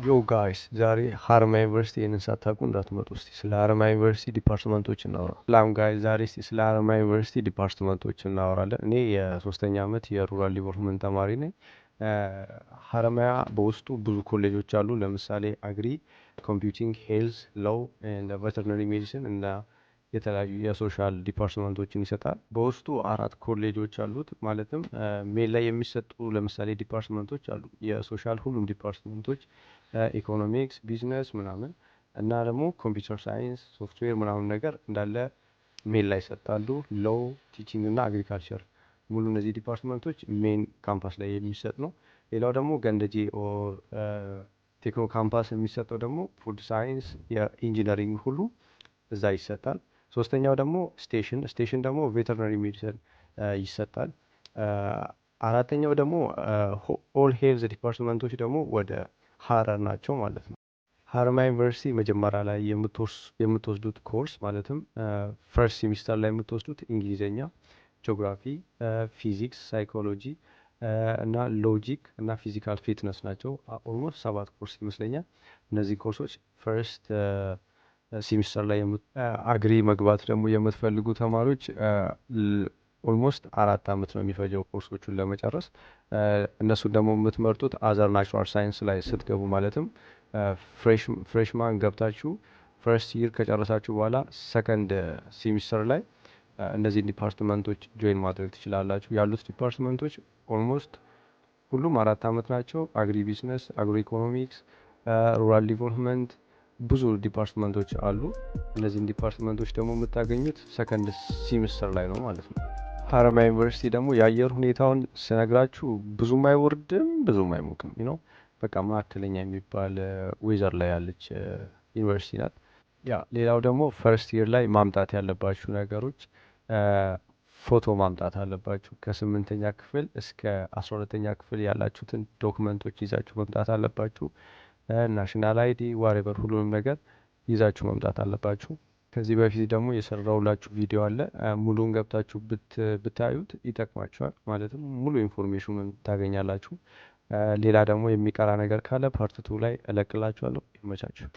Yo guys፣ ዛሬ ሀረማያ ዩኒቨርሲቲ ይህንን ሳታውቁ እንዳትመጡ። እስቲ ስለ ሀረማያ ዩኒቨርሲቲ department ኦች እናውራ። ሰላም guys፣ ዛሬ እስቲ ስለ ሀረማያ ዩኒቨርሲቲ department ኦች እናወራለን። እኔ የሶስተኛ ዓመት የ rural development ተማሪ ነኝ። ሀረማያ በውስጡ ብዙ ኮሌጆች አሉ። ለምሳሌ agri፣ computing፣ health፣ law፣ veterinary medicine እና የተለያዩ የ social department ኦችን ይሰጣል። በውስጡ አራት ኮሌጆች አሉት። ማለትም main ላይ የሚሰጡ ለምሳሌ department ኦች አሉ። የ social ሁሉም department ኦች፣ economics፣ business ምናምን እና ደግሞ computer science፣ software ምናምን ነገር እንዳለ main ላይ ይሰጣሉ። Law፣ teaching እና agriculture ሙሉ እነዚህ department ኦች main campus ላይ የሚሰጥ ነው። ሌላው ደግሞ ገንደጄ or ቴክኖ ካምፓስ የሚሰጠው ደግሞ food science፣ የ engineering ሁሉ እዛ ይሰጣል። ሶስተኛው ደግሞ station፣ station ደግሞ veterinary medicine ይሰጣል። አራተኛው ደግሞ all health department ኦች ደግሞ ወደ ሀረር ናቸው ማለት ነው። ሀረማያ ዩኒቨርሲቲ መጀመሪያ ላይ የምትወስዱት ኮርስ ማለትም first semester ላይ የምትወስዱት እንግሊዝኛ፣ geography፣ physics፣ psychology እና logic እና physical fitness ናቸው። Almost ሰባት ኮርስ ይመስለኛል። እነዚህ ኮርሶች first semester ላይ። Agri መግባት ደግሞ የምትፈልጉ ተማሪዎች almost 4 አመት ነው የሚፈጀው ኮርሶቹን ለመጨረስ። እነሱን ደግሞ የምትመርጡት other natural science ላይ ስትገቡ፣ ማለትም freshman ገብታችሁ first year ከጨረሳችሁ በኋላ second semester ላይ እነዚህን department ኦች join ማድረግ ትችላላችሁ። ያሉት department ኦች almost ሁሉም 4 አመት ናቸው። Agri business፣ agro economics፣ rural development ብዙ department ኦች አሉ። እነዚህን department ኦች ደግሞ የምታገኙት second semester ላይ ነው ማለት ነው። ሀረማያ ዩኒቨርሲቲ ደግሞ የአየር ሁኔታውን ስነግራችሁ ብዙም አይበርድም ብዙም አይሞቅም። በቃ መካከለኛ የሚባል weather ላይ ያለች ዩኒቨርሲቲ ናት። Yeah፣ ሌላው ደግሞ first year ላይ ማምጣት ያለባችሁ ነገሮች ፎቶ ማምጣት አለባችሁ። ከስምንተኛ ክፍል እስከ 12ኛ ክፍል ያላችሁትን document ኦች ይዛችሁ መምጣት አለባችሁ። National ID፣ whatever፣ ሁሉንም ነገር ይዛችሁ መምጣት አለባችሁ። ከዚህ በፊት ደግሞ የሰራሁላችሁ ቪዲዮ አለ። ሙሉውን ገብታችሁ ብታዩት ይጠቅማችኋል። ማለትም ሙሉ information ኑን ታገኛላችሁ። ሌላ ደግሞ የሚቀራ ነገር ካለ part two ላይ እለቅላችኋለሁ። ይመቻችሁ።